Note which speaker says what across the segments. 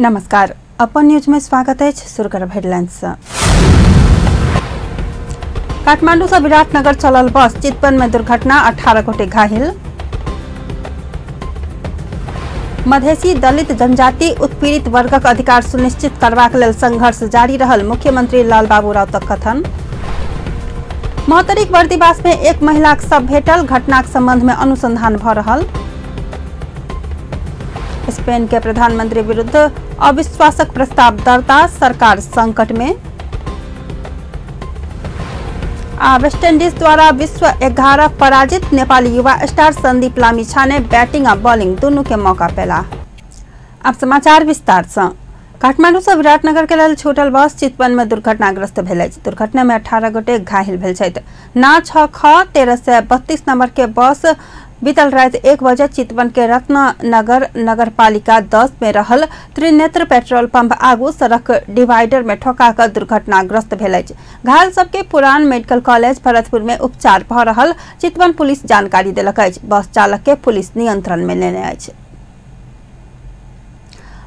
Speaker 1: नमस्कार, अपन न्यूज में स्वागत है। शुरू करब हेडलाइंस से। काठमांडू से विराटनगर चलल बस चितवन में दुर्घटना, 18 गोटे घायल। मधेसी दलित जनजाति उत्पीड़ित वर्गक अधिकार सुनिश्चित करबाक लेल संघर्ष जारी रहल मुख्यमंत्री लालबाबू राउतक कथन। महोत्तरीक बर्दिवास में एक महिलाक शव भेटल, घटनाक संबंध में अनुसंधान भ रहल। स्पेन के प्रधानमंत्री विरुद्ध अविश्वासक प्रस्ताव दर्ता, सरकार संकट में। आ वेस्टइंडीज द्वारा विश्व 11 पराजित नेपाली युवा स्टार संदीप लामिछाने बैटिंग आ बॉलिंग दोनों के मौका पेला। अब समाचार विस्तार से। काठमांडू से विराटनगर के लेल छूटल बस चितवन में दुर्घटनाग्रस्त भेल अछि। दुर्घटना में 18 गोटे घायल भेल छथि। ना 6 ख 1332 नंबर के बस बीतल रात 1 बजे चितवन के रत्ननगर नगरपालिका 10 में रहल त्रिनेत्र पेट्रोल पंप आगू सड़क डिवाइडर में ठोका कर दुर्घटनाग्रस्त भेल अछि। घायल सबके पुरान मेडिकल कॉलेज भरतपुर में उपचार भ रहल चितवन पुलिस जानकारी देलक अछि। बस चालक के पुलिस नियंत्रण में लेने अछि।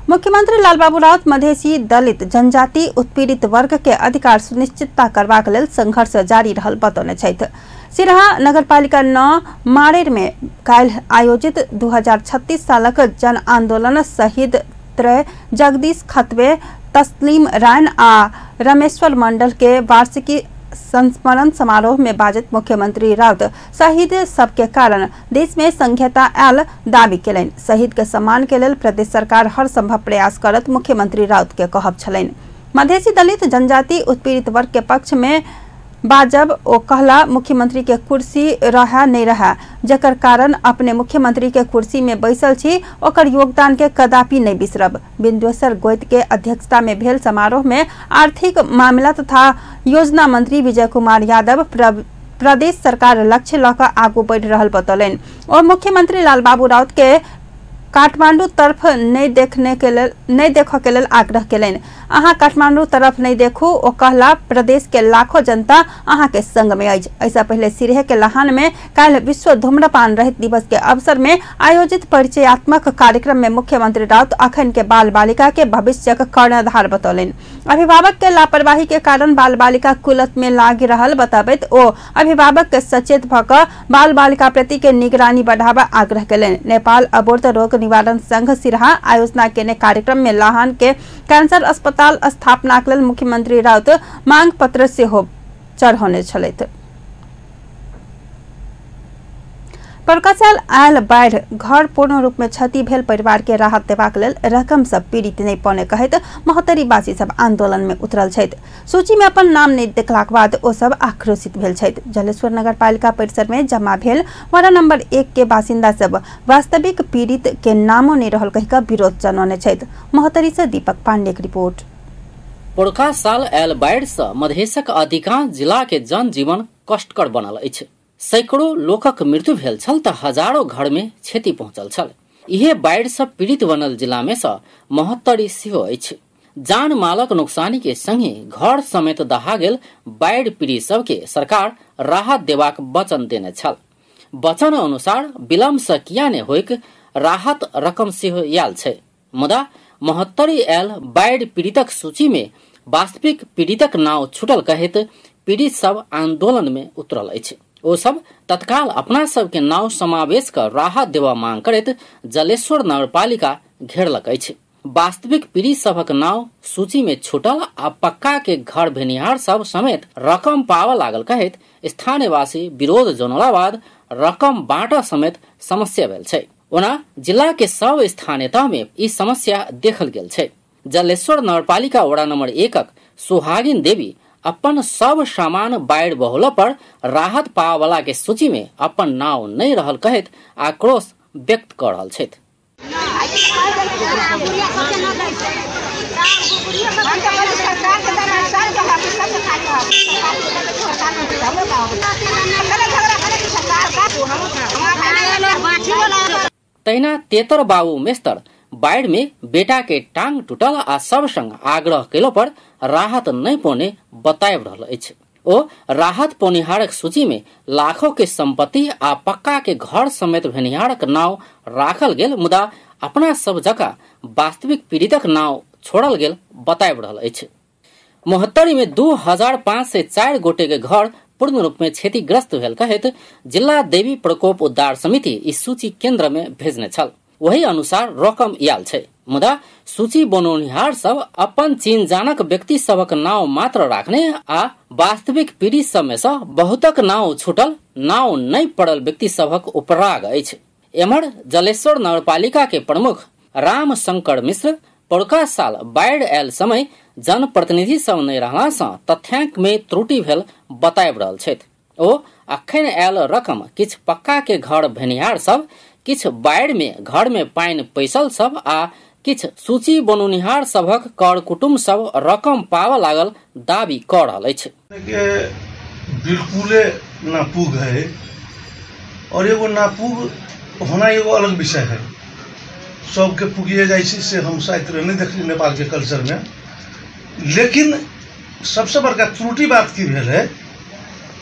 Speaker 1: मुख्यमंत्री लालबाबू राउत मधेसी दलित जनजाति उत्पीड़ित वर्ग के अधिकार सुनिश्चितता करबाक लेल संघर्ष जारी रहल बतौने छथि। सिरहा नगरपालिका 9 मारेर में काल्हि आयोजित 2036 सालक जन आंदोलन शहीद त्रय जगदीश खतबे, तस्लीम रायन आ रमेश्वर मंडल के वार्षिकी संस्मरण समारोह में बाजत मुख्यमंत्री राउत शहीद सबके कारण देश में संघीयता आयल दावी केलनि। शहीद के सम्मान के लेल प्रदेश सरकार हर संभव प्रयास करत मुख्यमंत्री राउत के कहब छलनि। मधेसी दलित जनजाति उत्पीड़ित वर्ग के पक्ष में बाजब ओ कहला मुख्यमंत्री के कुर्सी रहा नहीं रहा, जकर कारण अपने मुख्यमंत्री के कुर्सी में बैसल छी, ओकर योगदान के कदापि नहीं बिसरब। बिंदेश्वर गोइत के अध्यक्षता में भेल समारोह में आर्थिक मामला तथा योजना मंत्री विजय कुमार यादव प्रदेश सरकार लक्ष्य लऽ कऽ आगू बढ़ि रहल बतौलनि। और मुख्यमंत्री लालबाबू राउत के काठमांडू तरफ नहीं देखने के लेल नहीं देखऽ के लेल आग्रह केलनि। अहाँ काठमांडू तरफ नहीं देखू, ओ कहला प्रदेश के लाखों जनता अहाँ के संग में अछि। ऐसा पहले सिरहे के लहान में काल्हि विश्व धूम्रपान रहित दिवस के अवसर में आयोजित परिचयात्मक कार्यक्रम में मुख्यमंत्री राउत अखन के बाल बालिका के भविष्यक कर्णधार बतौलनि। अभिभावक के लापरवाही के कारण बाल बालिका कुलत में लागि रहल बताबैत ओ अभिभावक के सचेत भऽ कऽ बाल बालिका प्रति के निगरानी बढ़ावा आग्रह केलनि। नेपाल अबोर्त रोग निवारण संघ सिरहा आयोजना केने कार्यक्रम में लाहान के कैंसर अस्पताल स्थापना के लेल मुख्यमंत्री राउत मांग पत्र सेहो चढ़ौने छलथि। परुका साल आयल बाढ़ि घर पूर्ण रूप में क्षति भेल परिवार के राहत देबाक लेल रकम सब पीड़ित नहीं पौने कहैत महोत्तरीवासी सब आंदोलन में उतरल छथि। सूची में अपन नाम नहीं देखलाक बाद ओ सब आक्रोशित भेल छथि। जलेश्वर नगरपालिका परिसर में जमा भेल वार्ड नंबर 1 के बासिन्दा सब वास्तविक पीड़ित के नामो नहीं रहल कहि कऽ विरोध जनौने छथि। महोत्तरी से दीपक पांडे के रिपोर्ट।
Speaker 2: परुका साल आयल बाढ़ि सँ मधेशक अधिकांश जिला के जनजीवन कष्टकर बनल अछि। सैकड़ों लोकक मृत्यु भेल छल तऽ हजारों घर में क्षति पहुंचल छल। इहे बाढ़ि सँ पीड़ित बनल जिला में सँ महोत्तरी सेहो अछि। जान मालक नुकसानी के संगे घर समेत दहा गेल बाढ़ि पीड़ित सबके सरकार राहत देबाक वचन देने छल। वचन अनुसार विलम्ब सँ किया ने होइक राहत रकम सेहो आयल छै, मुदा महोत्तरी आयल बाढ़ि पीड़ितक सूची में वास्तविक पीड़ितक नाव छूटल कहैत पीड़ित सब आंदोलन में उतरल अछि। ओ सब तत्काल अपना सबके नाव समावेश कर राहत देवा मांग करैत जलेश्वर नगरपालिका घेरलक अछि। वास्तविक पीड़ित सभक नाव सूची में छूटल आ पक्का के घर भेनिहार सब समेत रकम पावा लागल कहैत स्थानीयवासी विरोध जनौला बाद रकम बाँट समेत समस्या भेल छै। ओना जिला के सब स्थानीयता में ई समस्या देखल गेल छै। जलेश्वर नगरपालिका वडा नंबर 1 सुहागिन देवी अपन सब सामान बाढ़ि बहला पर राहत पावला के सूची में अपन नाव नहीं रहल कहैत आक्रोश व्यक्त कर रहल छथि। तहिना तेतर बाबू मेस्तर बाढ़ि में बेटा के टांग टूटल आ सब संग आग्रह केलो पर राहत नहीं पौने बताबि रहल अछि। ओ राहत पौनिहारक सूची में लाखों के संपत्ति आ पक्का के घर समेत भेनिहारक नाव राखल गेल, मुदा अपना सब जका वास्तविक पीड़ितक नाव छोड़ल गेल बताबि रहल अछि। महोत्तरी में 2504 गोटे के घर पूर्ण रूप में क्षतिग्रस्त भेल कहैत जिला देवी प्रकोप उद्धार समिति इस सूची केंद्र में भेजने छल। वही अनुसार रकम आयल छै, मुदा सूची बनौनिहार सब अपन चीन जानक व्यक्ति सबक नाव मात्र राखने आ वास्तविक पीड़ित सब में सँ बहुतक नाव छूटल नाव नहीं पड़ल व्यक्ति सबक उपराग अछि। एम्हर जलेश्वर नगरपालिका के प्रमुख राम शंकर मिश्र पौरका साल बाढ़ि आयल समय जनप्रतिनिधि सब नहि रहला सँ तथ्यांक में त्रुटि भेल बताबि रहल छथि। ओ अखन आयल रकम किछु पक्का के घर भेनिहार सब, किछु बाढ़ि में घर में पानि पैसल सब आ किछु सूची बनौनिहार सबहक कर कुटुम्ब सब रकम पाबऽ लागल दावी कऽ रहल अछि।
Speaker 3: बिल्कुले नापुग है और एगो नापुग होना एगो अलग विषय है। सबके पुगिए जाइ छै से हम शायद नहीं देखली नेपाल के कल्चर में, लेकिन सबसे बड़का त्रुटि बात की भेल है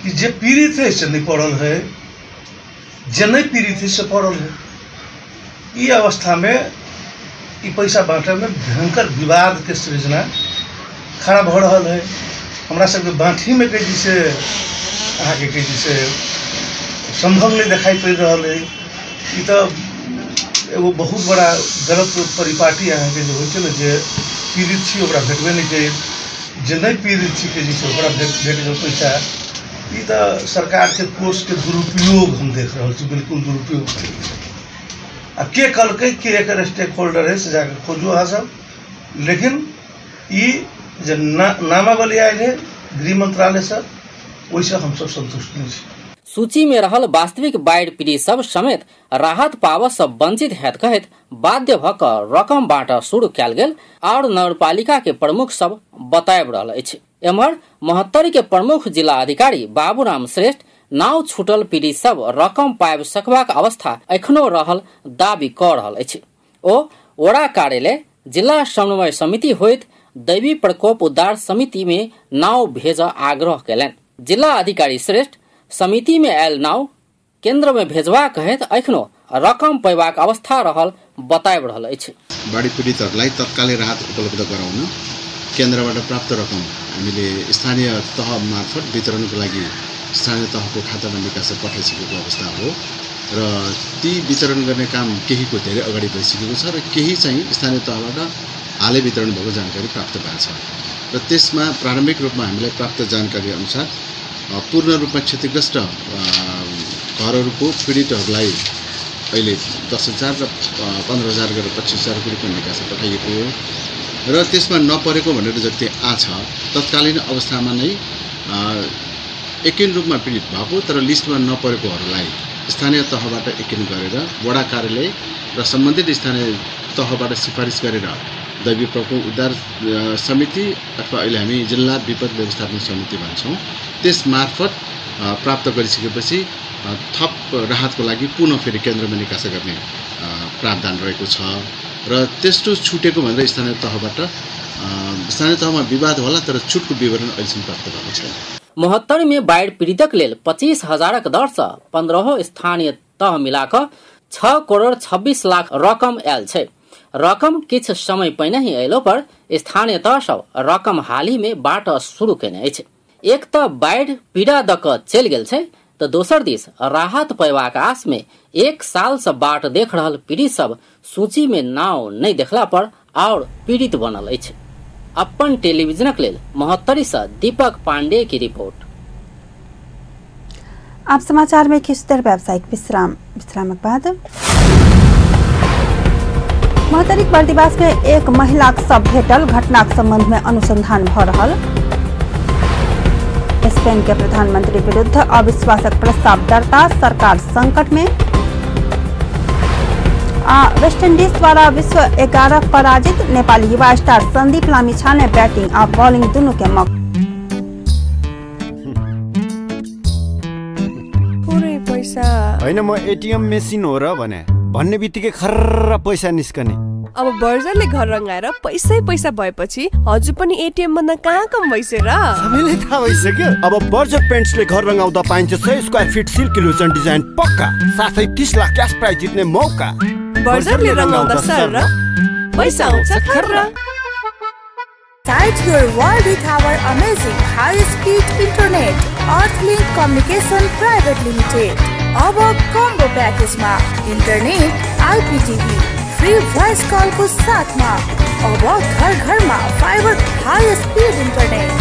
Speaker 3: कि जे पीड़ित है से नहीं पड़ल है, जे नहीं पीड़ित है से पड़ल है। ई अवस्था में ई पैसा बाँटे में भयंकर विवाद के सृजना खड़ा भऽ रहल है। हमरा सबके बाँठी में कही से अहाँके कही से संभव नहीं देखाई पड़ि रहल है। ई तऽ एगो बहुत बड़ा गलत परिपाटी अहाँके जे होइ छै ने, जे पीड़ित छी ओकरा भेटबे नहि कयल, जे नहि पीड़ित छी के जे छै ओकरा भेट गेल पैसा। ई तऽ सरकारके कोषके दुरुपयोग हम देख रहल छी, बिल्कुल दुरुपयोग। आ के कहलकै के एकर स्टेक होल्डर है से जाके खोजू अहाँ सब। लेकिन ई जे नामावली आयल है गृह मंत्रालयसँ, ओहिसँ हमसब संतुष्ट नहि छी।
Speaker 2: सूची में रहल वास्तविक बाढ़ि पीड़ित सब समेत राहत पाबऽ सँ वंचित हैत कहैत बाध्य भऽ कऽ रकम बाँटऽ शुरू कयल गेल और नगरपालिका के प्रमुख सब बताबि रहल अछि। एम्हर महोत्तरी के प्रमुख जिला अधिकारी बाबूराम श्रेष्ठ नाव छूटल पीड़ित सब रकम पाबि सकबाक अवस्था एखनो रहल दावी कऽ रहल अछि। ओ वडा कार्यालय जिला समन्वय समिति होइत दैवी प्रकोप उद्धार समिति में नाव भेजऽ आग्रह कयलनि। जिला अधिकारी श्रेष्ठ समिति में आयल नाव केंद्र में भेजबा कहैत एखनो रकम पैबाक अवस्था रहल बताबि रहल अछि।
Speaker 4: बाढी पीडितहरूलाई तत्कालै राहत उपलब्ध गराउन केन्द्रबाट प्राप्त रकम हामीले स्थानीय तह मार्फत वितरणको लागि स्थानीय तहको खातामा निकास पठाइसकेको अवस्था हो र ती वितरण गर्ने काम केहीको धेरै अगाडि भइसकेको छ र केही चाहिँ स्थानीय तहबाट हालै वितरण भएको जानकारी प्राप्त भएको छ र त्यसमा प्रारम्भिक रूपमा हामीलाई प्राप्त जानकारी अनुसार पूर्ण रूपमा क्षतिग्रस्त घरहरूको पीडितहरूलाई अहिले 10,000 र 15,000 गरेर 25,000को रूपमा निकास पठाइएको हो र त्यसमा नपरेको भनेर जति आछ तत्कालीन अवस्थामा नै एकिन रूपमा पीडित भएको तर लिस्टमा नपरेकोहरूलाई स्थानीय तहबाट एकिन गरेर वडा कार्यालय र सम्बन्धित स्थानीय तहबाट सिफारिस गरेर दैवी प्रकोप उद्धार समिति अथवा अहिले हामी जिल्ला विपद व्यवस्थापन समिति भन्छौँ त्यस मार्फत प्राप्त गरिसकेपछि थप राहतको लागि पुनः फेरि केन्द्रमा निकासा गर्ने प्रावधान रहेको छ र त्यस्तो छुटेको भनेर स्थानीय तहबाट स्थानीय तहमा विवाद होला तर छुटको विवरण अहिलेसम्म प्राप्त भएको छैन।
Speaker 2: महोत्तरी में बाढ़ि पीड़ितक लेल 25,000 दर सँ 15 स्थानीय तह मिलाकऽ 6 करोड़ 26 लाख रकम आयल छै। रकम किछु समय पहिने ही अयलो पर स्थानीय तह सब रकम हाल में बाँट शुरू केने अछि। एक तऽ बाढ़ि पीड़ा दऽ कऽ चलि गेल छै तऽ दोसर दिस राहत पयबाक आस में 1 साल से बाट देख रहल पीड़ित सब सूची में नाव नहीं देखला पर और पीड़ित बनल अछि। अपन टेलीविजनक लेल महोत्तरी से दीपक पांडे की रिपोर्ट।
Speaker 1: आप समाचार में किछु देर व्यावसायिक विश्राम, विश्रामक बाद महोत्तरीक बर्दिवास में एक महिलाक शव भेटल, घटनाक संबंध में अनुसंधान भऽ रहल। स्पेन के प्रधानमंत्री विरुद्ध अविश्वासक प्रस्ताव दर्ता, सरकार संकट में। आ वेस्टइंडीज द्वारा विश्व 11 पराजित नेपाली युवा स्टार संदीप लामिछाने बैटिंग आ बॉलिंग दुनू के मौका।
Speaker 5: पुरै पैसा
Speaker 6: हैन, म एटीएम मेसिन हो र भने भन्ने बित्तिकै खर्र पैसा निस्कने।
Speaker 5: अब बर्जरले घर रंगाएर पैसै पैसा भएपछि हजुर पनि एटीएम भन्दा कहाँ कम भइसक्यो र?
Speaker 6: सबैलाई थाहा भइसक्यो। अब बर्जर पेन्ट्सले घर रंगाउँदा पाइन्छ 100 square feet silk illusion design पक्का, साथै 30 लाख क्यास प्राइज जित्ने मौका।
Speaker 5: बर्जरले रंगाउँदा सर र पैसा आउँछ खर्र।
Speaker 7: Excite your world with our amazing high-speed internet. Earthlink Communication Private Limited. अब कम्बो प्याकेजमा इन्टरनेट, आइपिटिभी, फ्री भोइस कलको साथमा अब घर घरमा फाइबर हाई स्पिड इन्टरनेट।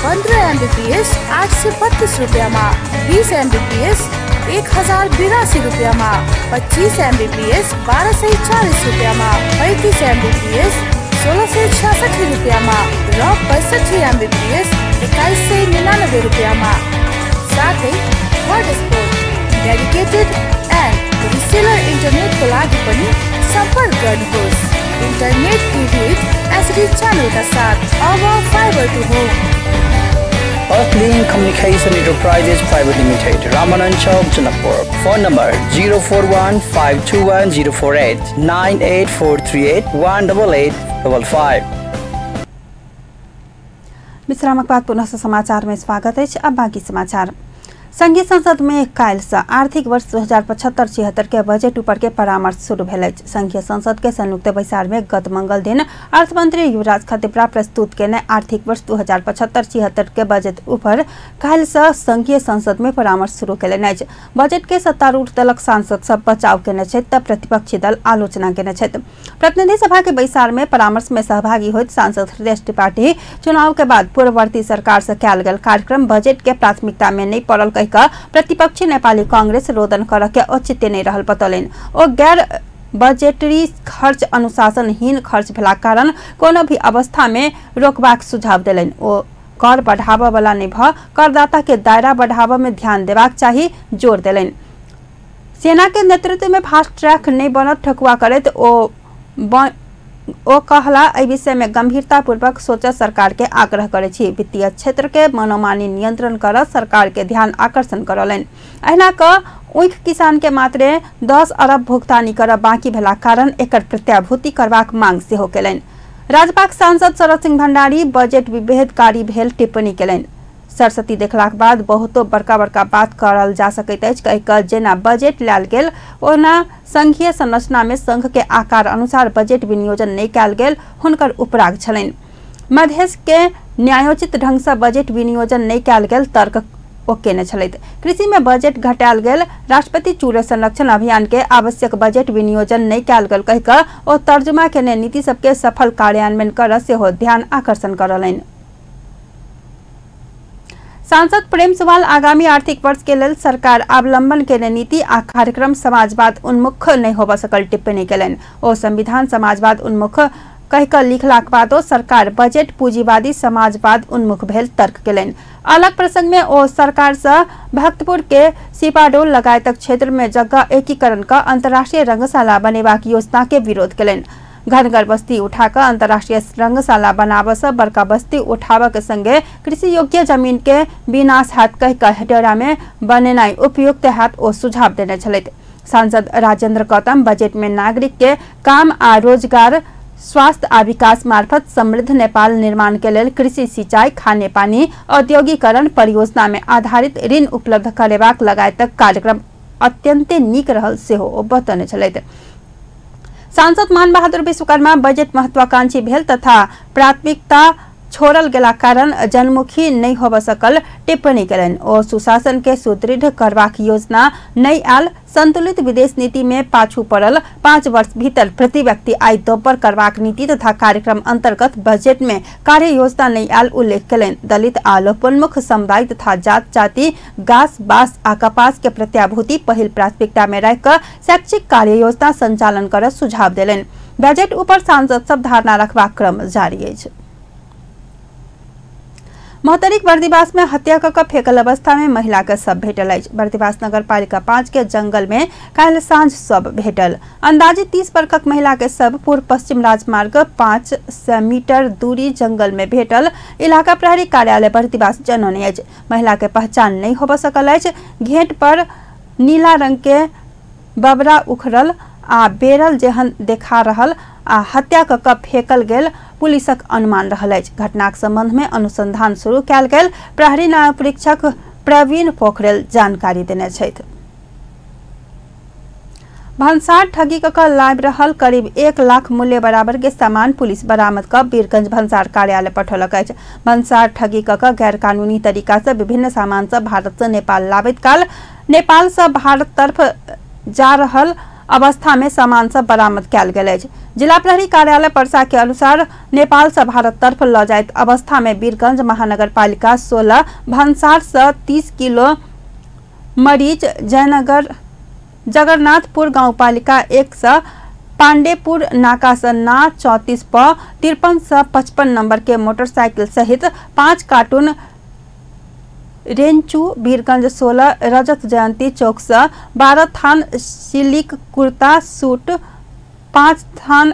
Speaker 7: 15 Mbps 832 रुपियाँमा, 20 Mbps 1082 रुपियाँमा, 25 Mbps 1240 रुपियाँमा, 35 Mbps 1666 रुपियाँमा र 65 Mbps 2199 रुपियाँमा। साथै हटस्पट, डेडिकेटेड एन्ड रिसेलर इन्टरनेटको लागि पनि सम्पर्क गर्नुहोस्। इन्टरनेट टिभी विथ एचडी च्यानलका साथ अब fibre to home.
Speaker 8: Earthlink Communication Enterprises Private Limited, Ramanand Chowk, Janakpur. Phone number 041 521 048 98438 18855.
Speaker 1: विश्रामक बाद पुनः समाचार में स्वागत है। अब बाकी समाचार। संघीय संसद में काल्हि से आर्थिक वर्ष 2075-76 के बजट ऊपर के परामर्श शुरू भेल अछि। संघीय संसद के संयुक्त बैसार में गत मंगल दिन अर्थमंत्री युवराज खतिवड़ा प्रस्तुत केने आर्थिक वर्ष 2075-76 के बजट ऊपर काल्हि से संघीय संसद में परामर्श शुरू केलनि अछि। बजट के सत्तारूढ़ दलक सांसद सब बचाव केने छथि त प्रतिपक्षी दल आलोचना केने छथि। प्रतिनिधि सभा के बैसार में परामर्श में सहभागी होइत सांसद हृदय त्रिपाठी चुनाव के बाद पूर्ववर्ती सरकार से कयल गेल कार्यक्रम बजट के प्राथमिकता में नहीं पड़ल कहि प्रतिपक्षी नेपाली कांग्रेस रोदन कर के औचित्य नहीं रहल बतौलनि। ओ गैर बजेटरी खर्च अनुशासनहीन खर्च भेला कारण कोनो भी अवस्था में रोकबाक सुझाव देलनि। ओ कर बढ़ाबऽ वाला नहि भ करदाता के दायरा बढ़ाबऽ में ध्यान देबाक चाही जोर देलनि। सेना के नेतृत्व में फास्ट ट्रैक नहीं बनत ठकुआ करैत ओ कहला एहि विषय में गंभीरतापूर्वक सोचऽ सरकार के आग्रह करै छी। वित्तीय क्षेत्र के मनोमानी नियंत्रण कर सरकार के ध्यान आकर्षण करौलनि। अहिना क ऊख किसान के मात्रे 10 अरब भुगतानी करब बाकी भेला कारण एकर प्रत्याभूति करबाक मांग सेहो केलनि। राजपाक सांसद शरद सिंह भंडारी बजट विभेदकारी भेल टिप्पणी केलनि। सरस्वती देखलाक बाद बहुतो बड़का बड़का बात करल जा सकैत अछि कहि कऽ जेना बजट लायल गेल ओना संघीय संरचना में संघ के आकार अनुसार बजट विनियोजन नहीं कयल गेल हुनकर उपराग छलनि। मधेश के न्यायोचित ढंग से बजट विनियोजन नहीं कयल गेल तर्क ओ केने छलथि। कृषि में बजट घटायल गेल, राष्ट्रपति चूरे संरक्षण अभियान के आवश्यक बजट विनियोजन नहीं कयल गेल कहि कऽ ओ तर्जुमा केने नीति सबके सफल कार्यान्वयन कर सेहो ध्यान आकर्षण करलनि। सांसद प्रेम सुवाल आगामी आर्थिक वर्ष के लेल सरकार अवलंबन केने नीति आ कार्यक्रम समाजवाद उन्मुख नहीं होबऽ सकल टिप्पणी केलनि। ओ संविधान समाजवाद उन्मुख कहि कऽ लिखलाक बादो सरकार बजट पूंजीवादी समाजवाद उन्मुख भेल तर्क केलनि। अलग प्रसंग में ओ सरकार से भक्तपुर के सिपाडोल लगायतक क्षेत्र में जगह एकीकरण क अंतर्राष्ट्रीय रंगशाला बनेबाक योजना के विरोध केलनि। घनगर बस्ती उठाकर अंतर्राष्ट्रीय रंगशाला बनाबऽ से बड़का बस्ती उठाबऽ के संगे कृषि योग्य जमीन के विनाश हैत कहि कऽ हेटौरा में बनेनाइ उपयुक्त हैत ओ सुझाव देने छलथि। सांसद राजेंद्र गौतम बजट में नागरिक के काम आ रोजगार, स्वास्थ्य आ विकास मार्फत समृद्ध नेपाल निर्माण के लेल कृषि, सिंचाई, खाने पानी, औद्योगिकरण परियोजना में आधारित ऋण उपलब्ध करेबाक लगायतक कार्यक्रम अत्यंते नीक रहल सेहो ओ बतौने छलथि। सांसद मानबहादुर विश्वकर्मा बजट महत्वाकांक्षी भेल तथा प्राथमिकता छोड़ल गेला कारण जनमुखी नहीं होबऽ सकल टिप्पणी केलनि। ओ सुशासन के सुदृढ़ करबाक योजना नहीं आयल, संतुलित विदेश नीति में पाछू पड़ल, 5 वर्ष भीतर प्रति व्यक्ति आय दोब्बर करबाक नीति तथा कार्यक्रम अंतर्गत बजट में कार्य योजना नहीं आयल उल्लेख केलनि। दलित आ लोपोन्मुख समुदाय तथा जात जाति, घास बाँस आ कपास के प्रत्याभूति पहिल प्राथमिकता में राखि कऽ शैक्षिक कार्य योजना संचालन कर सुझाव देलनि। बजट ऊपर सांसद सब धारणा रखबाक क्रम जारी अछि। महोत्तरीक बर्दिवास में हत्या कऽ फेकल अवस्था में महिला के शव भेटल अछि। बर्दिवास नगरपालिका 5 के जंगल में काल्हि साँझ शव भेटल। अंदाजे 30 वर्षक महिला के शव पूर्व पश्चिम राजमार्ग 500 मीटर दूरी जंगल में भेटल। इलाका प्रहरी कार्यालय बर्दिवास जनौने अछि। महिला के पहचान नहीं होबऽ सकल अछि। घेंट पर नीला रंग के बबरा उखड़ल आ बेरल जेहन देखा रहल आ हत्या कऽ फेकल गेल पुलिसक अनुमान रहल अछि। घटनाक संबंध में अनुसंधान शुरू कयल गेल प्रहरी नायब परीक्षक प्रवीण पोखरेल जानकारी देने छथि। भन्सार ठगी क लाबि रहल करीब 1 लाख मूल्य बराबर के सामान पुलिस बरामद क वीरगंज भन्सार कार्यालय पठौलक अछि। भन्सार ठगी क गैरकानूनी तरीका से विभिन्न सामान सब भारत से नेपाल लाबैत काल नेपाल से भारत तरफ जा रहल अवस्था में सामान सब बरामद कयल गेल अछि। जिला प्रहरी कार्यालय परसा के अनुसार नेपाल से भारत तरफ ल जाइत अवस्था में वीरगंज महानगरपालिका 16 भन्सार से 30 किलो मरीच जयनगर जगन्नाथपुर गाउँपालिका 1 से पांडेपुर नाका से ना 34 प 53 से 55 नंबर के मोटरसाइकिल सहित 5 कार्टून रेंचू वीरगंज 16 रजत जयंती चौक से 12 थान सिल्क कुर्ता सूट 5 थान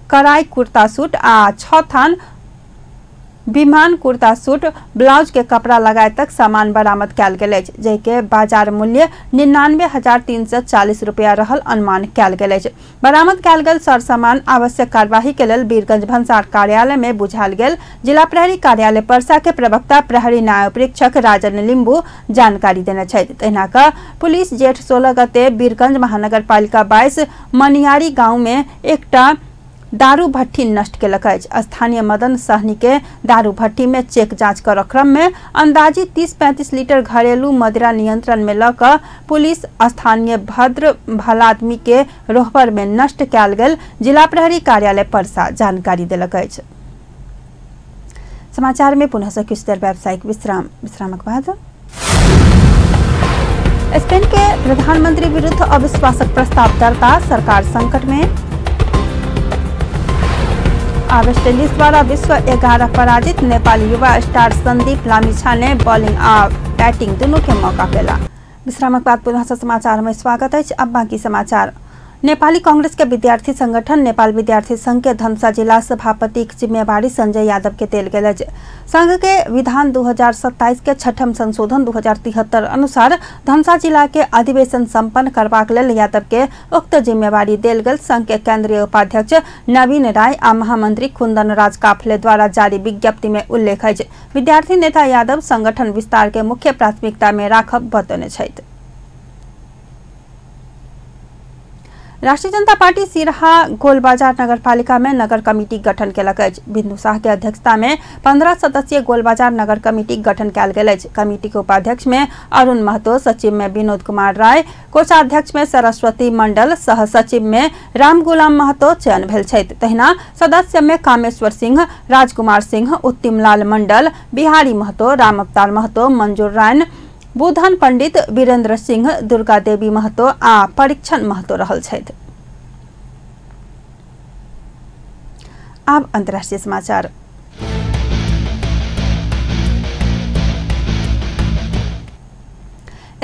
Speaker 1: कराई कुर्ता सूट आ 6 थान विमान कुर्ता सूट ब्लाउज के कपड़ा लगाए तक सामान बरामद कयल गेल अछि, जाहिके बाजार मूल्य 99,340 रुपया रहल अनुमान कयल गेल अछि। बरामद कयल गेल सर सामान आवश्यक कार्यवाही के लेल वीरगंज भन्सार कार्यालय में बुझायल गेल। जिला प्रहरी कार्यालय परसा के प्रवक्ता प्रहरी न्याय प्रेक्षक राजन लिम्बू जानकारी देने छथि। तहिना क पुलिस जेठ 16 गते वीरगंज महानगरपालिका 22 मनियारी गांव में एकटा दारू भट्ठी नष्ट केलक अछि। स्थानीय मदन सहनी के दारू भट्ठी में चेक जांच कर क्रम में अंदाजी 30-35 लीटर घरेलू मदिरा नियंत्रण में ल क पुलिस स्थानीय भद्र भलादमी के रोहबर में नष्ट कयल गेल जिला प्रहरी कार्यालय परसा जानकारी देलक अछि। समाचार में पुनः किछु देर व्यावसायिक विश्राम, विश्रामक बाद स्पेन के प्रधानमंत्री विरुद्ध अविश्वासक प्रस्ताव दर्ता, सरकार संकट में। वेस्ट इंडीज द्वारा विश्व 11 पराजित नेपाली युवा स्टार संदीप लामिछाने बॉलिंग आ बैटिंग दोनों के मौका पेला। विश्रामक बाद पुनः समाचार में स्वागत है। अब बाकी समाचार। नेपाली कांग्रेस के विद्यार्थी संगठन नेपाल विद्यार्थी संघ के धनुषा जिला सभापति जिम्मेवारी संजय यादव के देल गेल अछि। संघ के विधान 2027 के छठम संशोधन 2073 अनुसार धनुषा जिला के अधिवेशन संपन्न करबाक लेल यादव के उक्त जिम्मेवारी देल गेल। संघ के केंद्रीय उपाध्यक्ष नवीन राय आ महामंत्री कुंदन राज काफले द्वारा जारी विज्ञप्ति में उल्लेख अछि। विद्यार्थी नेता यादव संगठन विस्तार के मुख्य प्राथमिकता में राखब बतौने छथि। राष्ट्रीय जनता पार्टी सिरहा गोलबाजार नगरपालिका में नगर कमिटी गठन केलक अछि। बिंदु शाह के अध्यक्षता में 15 सदस्यीय गोलबाजार नगर कमिटी गठन कयल गेल अछि। कमिटी के उपाध्यक्ष में अरुण महतो, सचिव में विनोद कुमार राय, कोषाध्यक्ष में सरस्वती मंडल, सह सचिव में राम गुलाम महतो चयन भेल छथि। तहिना सदस्य में कामेश्वर सिंह, राजकुमार सिंह, उत्तिमलाल मंडल, बिहारी महतो, राम अवतार महतो, मंजूर रायन, बुधन पंडित, वीरेंद्र सिंह, दुर्गा देवी महतो आ परीक्षण महतो रहल छथि। अब अंतर्राष्ट्रीय समाचार।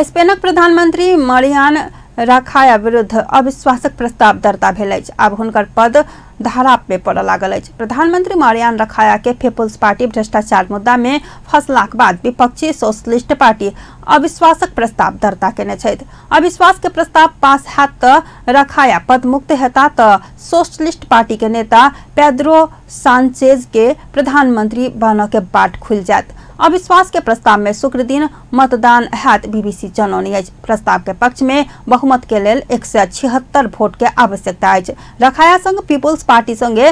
Speaker 1: स्पेनक प्रधानमंत्री मारियान राखाया विरुद्ध अविश्वासक प्रस्ताव दर्ता भेल अछि। आब हुनकर पद धराप में पड़य लागल अछि। प्रधानमंत्री मारियान रखाया के पीपुल्स पार्टी भ्रष्टाचार मुद्दा में फंसलाक बाद विपक्षी सोशलिस्ट पार्टी अविश्वासक प्रस्ताव दर्ता केने छथि। अविश्वास के प्रस्ताव पास हैत त रखाया पदमुक्त हेता त सोशलिस्ट पार्टी के नेता पेड्रो सांचेज के प्रधानमंत्री बनऽ के बाट खुलि जायत। अविश्वास के प्रस्ताव में शुक्र दिन मतदान हैत बीबीसी जनौने अछि। प्रस्ताव के पक्ष में बहुमत के लेल 176 वोट के आवश्यकता अछि। रखाया संग पीपुल्स पार्टी संगे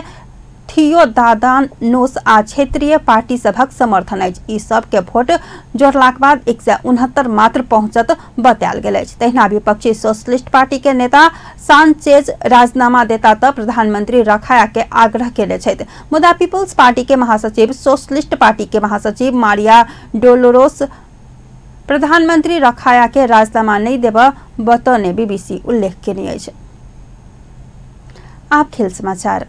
Speaker 1: थियोदादानोस आ क्षेत्रीय पार्टी सभक समर्थन अछि। ई सब के वोट जोड़लाक बाद 169 मात्र पहुंचत बतायल गेल अछि। तहिना विपक्षी सोशलिस्ट पार्टी के नेता सांचेज राजीनामा देता त प्रधानमंत्री रखाया के आग्रह केने छथि। मुदा पीपुल्स पार्टी के महासचिव सोशलिस्ट पार्टी के महासचिव मारिया डोलोरोस प्रधानमंत्री रखाया के राजीनामा नहीं देबऽ बतौने बीबीसी उल्लेख केने अछि। आप खेल समाचार।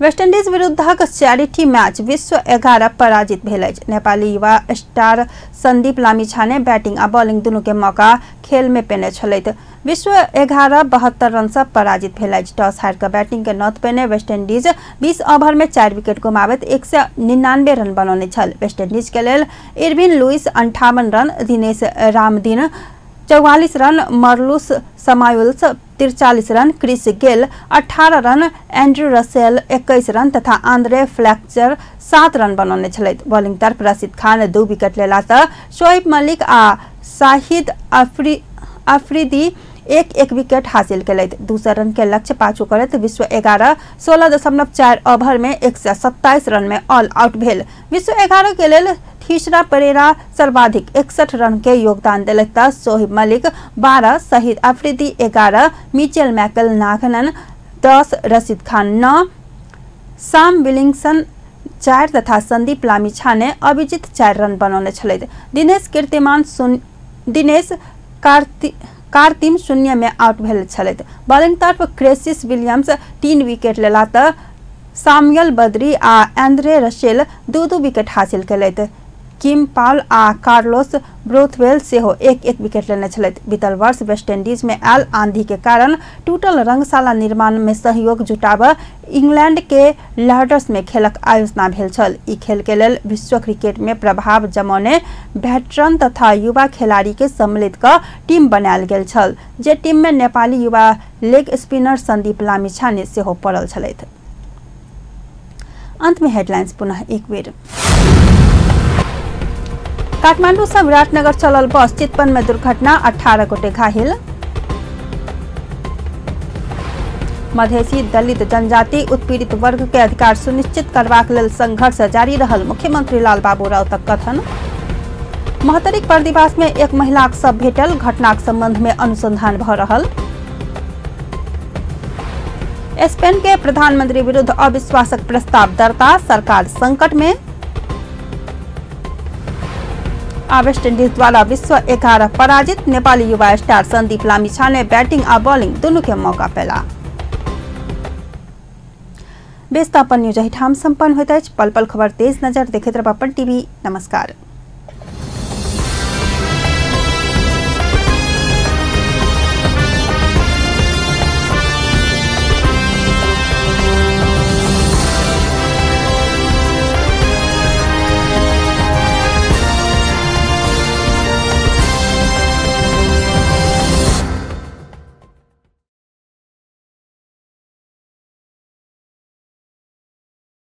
Speaker 1: वेस्टइंडीज विरुद्धक चैरिटी मैच विश्व 11 पराजित भेल अछि। नेपाली युवा स्टार संदीप लामिछाने बैटिंग आ बॉलिंग दुनू के मौका खेल में पेने छलथि। विश्व 11 72 रन से पराजित भेल अछि। टॉस हारि कऽ बैटिंग के नौत पेने वेस्टइंडीज 20 ओवर में 4 विकेट गुमाबैत 199 रन बनौने छल। वेस्टइंडीज के लेल Evin Lewis 58 run, Dinesh Ramdin 44 run, Marlus Samuels 43 run, Chris Gayle 18 run, Andrew Russell 21 run तथा आंद्रे फ्लैक्चर 7 रन बनौने छलथि। बॉलिंग तर्फ रशीद खान 2 विकेट लेला त शोएब मलिक आ शाहिद अफरीदी 1-1 विकेट हासिल केलथि। 200 रन के लक्ष्य पाछू करैत विश्व 11 16.4 ओवर में 127 रन में ऑल आउट भेल। विश्व 11 के लेल तीसरा परेरा सर्वाधिक 61 रन के योगदान देलथि त शोएब मलिक 12, शहीद अफरीदी 11, मिचेल मैकल नाघनन 10, रशीद खान 9, साम विलिंगसन 4 तथा संदीप लामिछाने अभिजित 4 रन बनौने छलथि। दिनेश कार्तिम 0 में आउट भेल छलथि। बॉलिंग तरफ क्रेसिस विलियम्स 3 विकेट लेला त सामुएल बद्री आ एंड्रे रसेल 2-2 विकेट हासिल केलथि। किम पाल आ कार्लोस ब्रोथवेल सेहो 1-1 विकेट लेने छलथि। बीतल वर्ष वेस्ट इंडीज में आयल आंधी के कारण टूटल रंगशाला निर्माण में सहयोग जुटाब इंग्लैंड के लॉर्ड्स में खेलक आयोजना भेल छल। ई खेल के लेल विश्व क्रिकेट में प्रभाव जमौने वेटरन तथा युवा खिलाड़ी के सम्मिलित क टीम बनायल गेल छल, जे टीम में नेपाली युवा लेग स्पिनर संदीप लामिछाने सेहो पड़ल छलथि। अंत में हेडलाइंस पुनः एक बेर। काठमांडू से विराटनगर चलल बस चितवन में दुर्घटना, 18 गोटे घायल। मधेसी दलित जनजाति उत्पीड़ित वर्ग के अधिकार सुनिश्चित करबाक लेल संघर्ष जारी रहल मुख्यमंत्री लालबाबू राउतक कथन। महोत्तरीक बर्दिवास में एक महिलाक शव भेटल, घटनाक संबंध में अनुसंधान भ रहल। स्पेन के प्रधानमंत्री विरुद्ध अविश्वासक प्रस्ताव दर्ता, सरकार संकट में। वेस्ट इंडीज द्वारा विश्व 11 पराजित नेपाली युवा स्टार संदीप लामिछाने बैटिंग आ बॉलिंग दोनों के मौका पेला। बेस त अपन न्यूज एहिठाम सम्पन्न होइत अछि। पल पल खबर तेज नजर देखैत रहब अपन टीवी। नमस्कार।